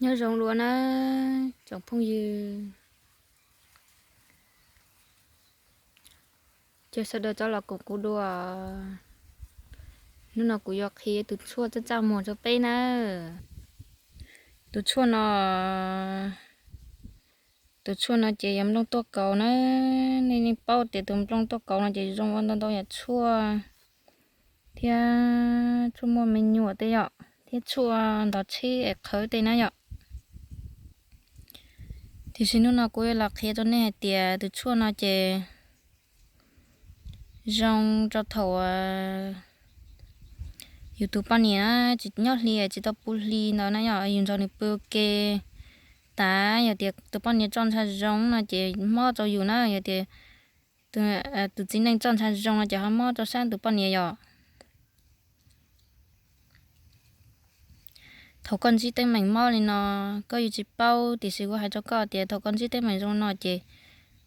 Nyob zoo dua na tsoom phooj ywg, ces sawv daws tso los koom kuv dua. Hnub no kuv yuav qhia tus tshuaj txaj txaj muag rau peb nawb. Tus tshuaj no, tus tshuaj no ces yog nplooj tuaj kaus na. Nej yeej paub tias tus nplooj tuaj kaus no ces zoo ua ntau ntau yam tshuaj thiab tshuaj muaj me nyuam tej yom, thiab tshuaj ntov tsheb es qhawv tej na yom. Tiam sis hnub no kuv los qhia rau nej hais tias tus tshuaj no ces zoo rau thaum yus tus poj niam tsis nyob hli, tsis tau pw hli ntawd na yom, yus nrog nws pw ua ke tas, yog tias tus poj niam tso ntshav zoo no ces mob rau yus na, yog tias tus txiv neej tso ntshav zoo no ces ho mob rau sab tus poj niam yom. Thaum koj ntsib teeb meem mob li no, koj yuav tsis paub, tiam sis kuv hais rau koj tias thaum koj ntsib teeb meem zoo no ces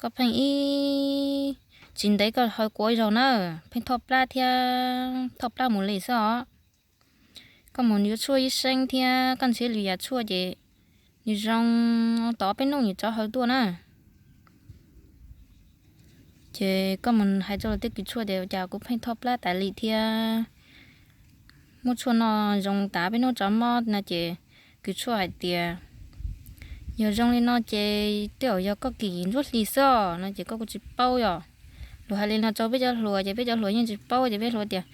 koj pheej ib, tsis ntev koj haus kuv ib zaug na, pheej thoj plab thiab thoj plab mus li xwb os. Koj mus yuav tshuaj ib seeb thiab koj nrhiav lwm yam tshuaj ces nws zoo tau peb hnub nws rov haus tuaj na. Ces koj mus hais rau lawv tej kws tshuaj tias cas kuv pheej thoj plab tas li thiab muab tshuaj no zoo tas peb hnub rov mob no ces kws tshuaj hais tias yog zoo li no ces tej zaum yog koj kim ntsuab hlis xwb no ces koj kuj tsis paub yom. Luag hais li no rau peb cov hluas ces peb cov hluas yeej tsis paub ces peb hluas tias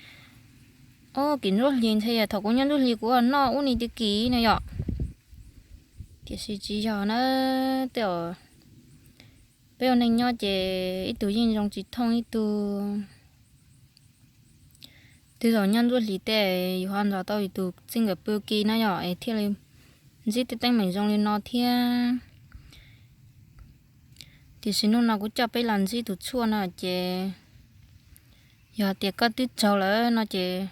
o, kim ntsuab hlis ntshe yog thaum kuv nyob ntsuab hlis kuv noj ub ni tiv kim no yom. Tiam sis tsis yog na, tej zaum peb ua neej nyob ces ib tug yeej zoo tsis thooj ib tug. Twb zaum nyob ntsuab hlis tej yus ho nrog tau yus tus txij nkawm pw ki na yom es thiaj li ntsib tej teeb meem zoo li no thiab. Tiam sis hnub no kuv coj peb los ntsib tus tshuaj no ces yog tias koj twb raug lawm no ces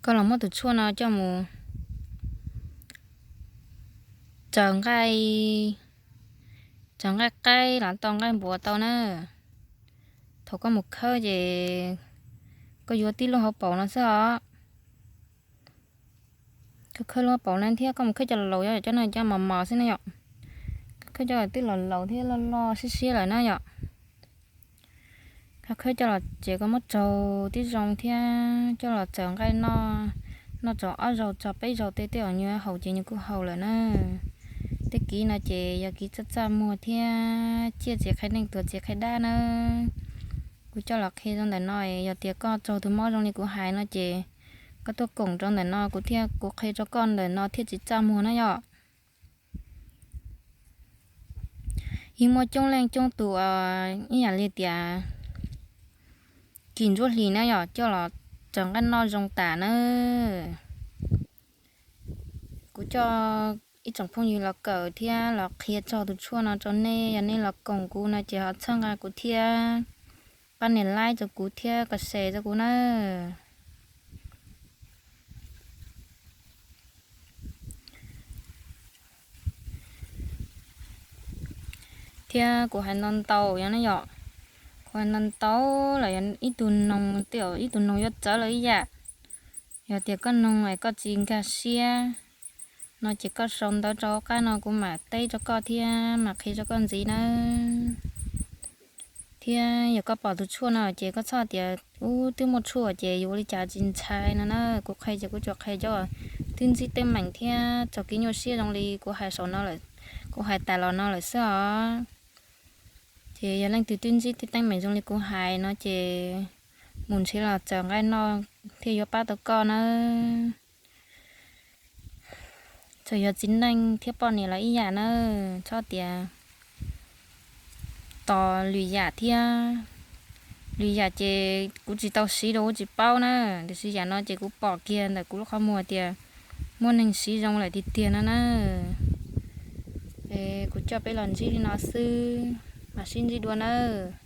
koj los muab tus tshuaj no coj mus tsaws nqaij, tsaws nqaij qaib los tau nqaij npuas tau na. Thaum koj mus khawb ces koj yuav tib lub hauv paus no xwb os. Koj khawb lub hauv paus no thiab koj mus khawb cov laus, cov no cov mos mos xwb na yom. Koj khawb cov twb laus laus thiab loj loj siab siab lawm na yom. Koj khawb coj los ces koj muab raug tib zoo thiab coj los txawm nqaij noj, noj txog ob zaug txog peb zaug tej tej os, nws haus ces nws kuj haus lawm na. Tej kiv no ces yog kiv txaj txaj muag thiab ciaj txiv qhia neej tuag txiv qhia dab na. Kuv coj los qhia rau ntawm no, yog tias koj raug tus mob zoo li kuv hais no ces koj tuaj koom rau ntawm no kuv thiaj, kuv qhia rau koj ntawm no thiaj tsis txaj muag na yom. Yeej muaj coob leej coob tus ib yam li tias kis ntsuab hlis na yom, coj los txawm nqaij noj zoo tas na. Kuv coj ib tsoom phooj ywg los kawm thiab los qhia txog tus tshuaj no rau nej, yog nej los koom kuv no ces ho txhawb nqa kuv thiab, pab nias like rau kuv thiab comment rau kuv na. Thiab kuv hais ntau ntau yom, kuv hais ntau ntau lawm, yog ib tug noog, tej zaum ib tug noog yuav txawv lawm ib yam. Yog tias koj noog es koj tsis nkag siab no ces koj sau ntawv rau hauv qab no kuv mam teb rau koj thiab mam qhia rau koj ntxiv nawb. Thiab yog koj pom tus tshuaj no ces koj txhob tias ub twb muaj tshuaj ces yuav ua li cas tsis ntshai no na. Kuv qhia ces kuv tsuas qhia cov twb ntsib teeb meem thiab txog kev nyuaj siab zoo li kuv hais saum no lawm, kuv hais tas los no lawm xwb os. Ces yog leej twg twb ntsib tej teeb meem zoo li kuv hais no ces mus nrhiav los txawm nqaij noj thiaj yuav pab tau koj nawb. Txawm yog txiv neej thiab poj niam los ib yam nawb, txhob tias tos lwm yam thiab. Lwm yam ces kuv tsis tau siv rau kuv tsis paub na, tiam sis yam no ces kuv pom kiag ntawm kuv lub qhov muag tias muaj neeg siv zoo lawm tiag tiag no na. Es kuv coj peb los ntsib li no xwb, mam sib ntsib dua nawb.